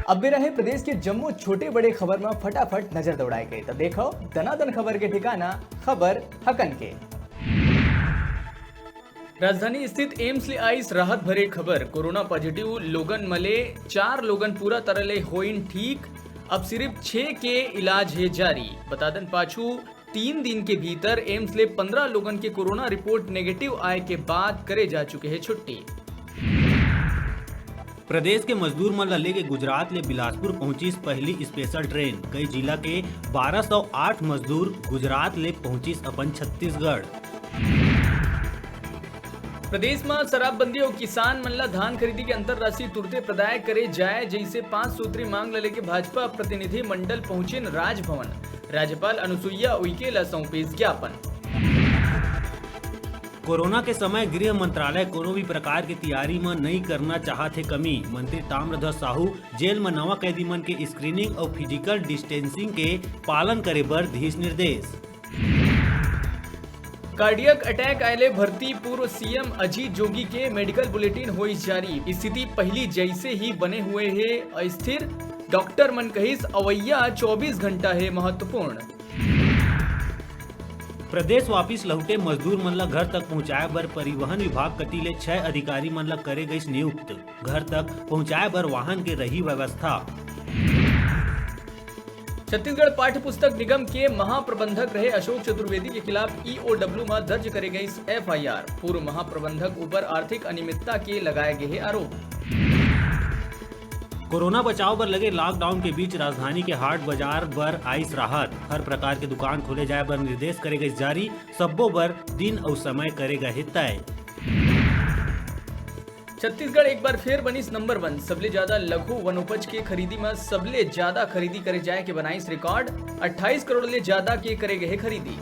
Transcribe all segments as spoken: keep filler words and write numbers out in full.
अब बेरा हे प्रदेश के जम्मो छोटे बड़े खबर म फटाफट नजर दौड़ाए के। त देखव दनादन खबर के ठिकाना, खबर हकन के। राजधानी स्थित एम्स ले आइस राहत भरे खबर। कोरोना पॉजिटिव लोगन म ले चार लोगन पूरा तरह ले होइन ठीक। अब सिर्फ छह के इलाज हे जारी। बता दन, पाछू तीन दिन के भीतर एम्स ले पंद्रह लोगन के कोरोना रिपोर्ट नेगेटिव आए के बाद करे जा चुके हे छुट्टी। प्रदेश के मजदूर मन ल लेके गुजरात ले बिलासपुर पहुंचिस पहली स्पेशल ट्रेन। कई जिला के बारह सौ आठ मजदूर गुजरात ले पहुंचिस अपन छत्तीसगढ़। प्रदेश म शराबबंदी अउ किसान मन ल धान खरीदी के अंतर राशि तुरते प्रदाय करे जाए, जइसे पांच सूत्री मांग ल लेके भाजपा प्रतिनिधि मंडल पहुंचिन राजभवन। राज्यपाल अनुसुईया उइके ल सौंपिस ज्ञापन। कोरोना के समय गृह मंत्रालय कोनो भी प्रकार के तैयारी म नइ करना चाहत हे कमी। मंत्री ताम्रध्वज साहू जेल म नवा कैदी मन के स्क्रीनिंग अउ फिजिकल डिस्टेंसिंग के पालन करे बर दिस निर्देश। कार्डियक अटैक आए ले भर्ती पूर्व सीएम अजीत जोगी के मेडिकल बुलेटिन होइस जारी। स्थिति पहिली जइसे ही बने हुए हे अस्थिर। डॉक्टर मन कहिस अवइया चौबीस घंटा हे महत्वपूर्ण। प्रदेश वापिस लहुटे मजदूर मन ल घर तक पहुंचाए बर परिवहन विभाग कति ले छह अधिकारी मन ल करे गइस नियुक्त। घर तक पहुंचाए बर वाहन के रही व्यवस्था। छत्तीसगढ़ पाठ्य पुस्तक निगम के महाप्रबंधक रहे अशोक चतुर्वेदी के खिलाफ ईओडब्ल्यू म दर्ज करे गइस एफआईआर। पूर्व महाप्रबंधक ऊपर आर्थिक अनियमितता के लगाए गे हे आरोप। कोरोना बचाव बर लगे लॉकडाउन के बीच राजधानी के हाट बाजार बर आइस राहत। हर प्रकार के दुकान खोले जाए बर निर्देश करे गइस जारी। सब्बो बर दिन अउ समय करे गए हे तय। छत्तीसगढ़ एक बार फेर बनिस नंबर वन, सबले ज्यादा लघु वनोपज के खरीदी म सबले ज्यादा खरीदी करे जाए के बनाइस रिकॉर्ड। अट्ठाईस करोड़ ले ज्यादा के करे गए हे खरीदी।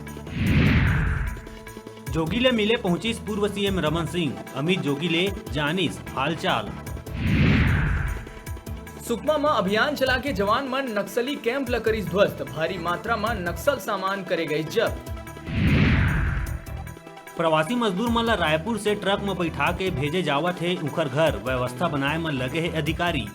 जोगी ले मिले पहुंचिस पूर्व सीएम रमन सिंह, अमित जोगी ले जानिस हालचाल। सुकमा म अभियान चला के जवान मन नक्सली कैंप ल करिस ध्वस्त, भारी मात्रा म नक्सल सामान करे गइस जब्त। प्रवासी मजदूर मन ल रायपुर से ट्रक म बैठा के भेजे जावत हे उंखर घर, व्यवस्था बनाए म लगे हे अधिकारी।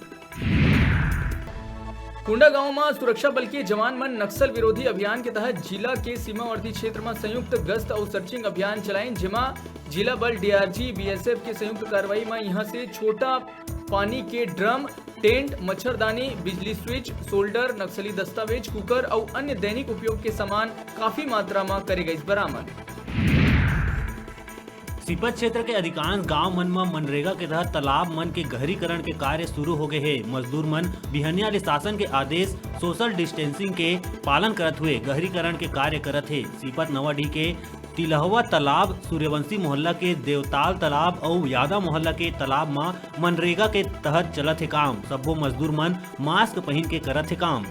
कोंडागांव म सुरक्षा बल के जवान मन नक्सल विरोधी अभियान के तहत जिला के सीमावर्ती क्षेत्र म संयुक्त गश्त अउ सर्चिंग अभियान चलाइन, जेमा जिला बल, डीआरजी, बीएसएफ के संयुक्त कार्रवाई म इहां से छोटा पानी के ड्रम, टेंट, मच्छरदानी, बिजली स्विच, शोल्डर, नक्सली दस्तावेज, कुकर अउ अन्य दैनिक उपयोग के सामान काफी मात्रा म करे गइस बरामद। सीपत क्षेत्र के अधिकांश गांव मन म मनरेगा के तहत तालाब मन के गहरीकरण के कार्य शुरू हो गए हे। मजदूर मन बिहनिया ले शासन के आदेश सोशल डिस्टेंसिंग के पालन करत हुए गहरीकरण के कार्य करत हे। सीपत नवाडीह के तिलहवा तालाब, सूर्यवंशी मोहल्ला के देवताल तालाब अउ यादव मोहल्ला के तालाब म मनरेगा के तहत चलत हे काम। सब्बो मजदूर मन मास्क पहिन के करत हे काम।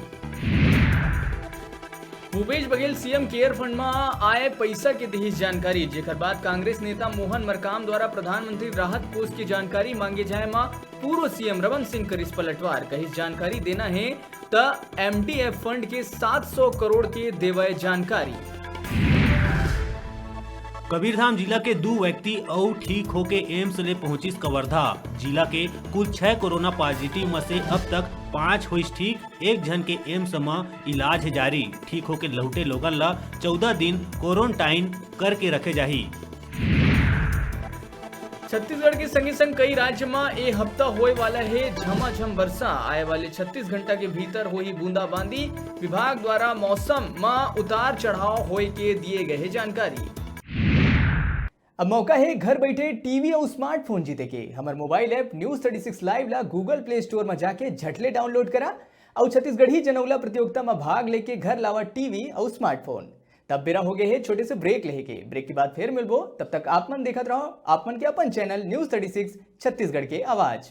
Bhupesh Baghel CM care fund म आए पइसा के दिहिस जानकारी, जेकर बाद कांग्रेस नेता मोहन मरकाम द्वारा प्रधानमंत्री राहत कोष के जानकारी मांगे जाए म पूर्व सीएम रमन सिंह करिस पलटवार। कहिस जानकारी देना हे त एमडीएफ फंड के सात सौ करोड़ के देवय जानकारी। कबीरधाम जिला के दू व्यक्ति अउ ठीक होके एम्स ले पहुंचिस कवर्धा। जिला के कुल छह कोरोना पॉजिटिव म से अब तक पांच होइस ठीक। एक झन के एम्स म इलाज हे जारी। ठीक होके लहुटे लोगन ल चौदह दिन क्वारंटाइन करके रखे जाही। छत्तीसगढ़ के संगे संग कई राज्य म ए हफ्ता होए वाला हे झमाझम बरसा। आए वाले छत्तीस घंटा के भीतर होही बूंदाबांदी। विभाग द्वारा मौसम म उतार चढ़ाव होए के दिए गए हे जानकारी। अब मौका हे घर बैठे टीवी अउ स्मार्टफोन जीते के। हमर mobile app news thirty six live ला Google Play Store म जाके झटले डाउनलोड करा अउ छत्तीसगढ़ी जनौला प्रतियोगिता म भाग लेके घर लावा टीवी अउ स्मार्टफोन। तब बेरा हो गए हे छोटे से ब्रेक लेहे के। ब्रेक के बाद फिर मिलबो, तब तक आप मन देखत रहो आप मन के अपन channel news thirty six Chhattisgarh के आवाज।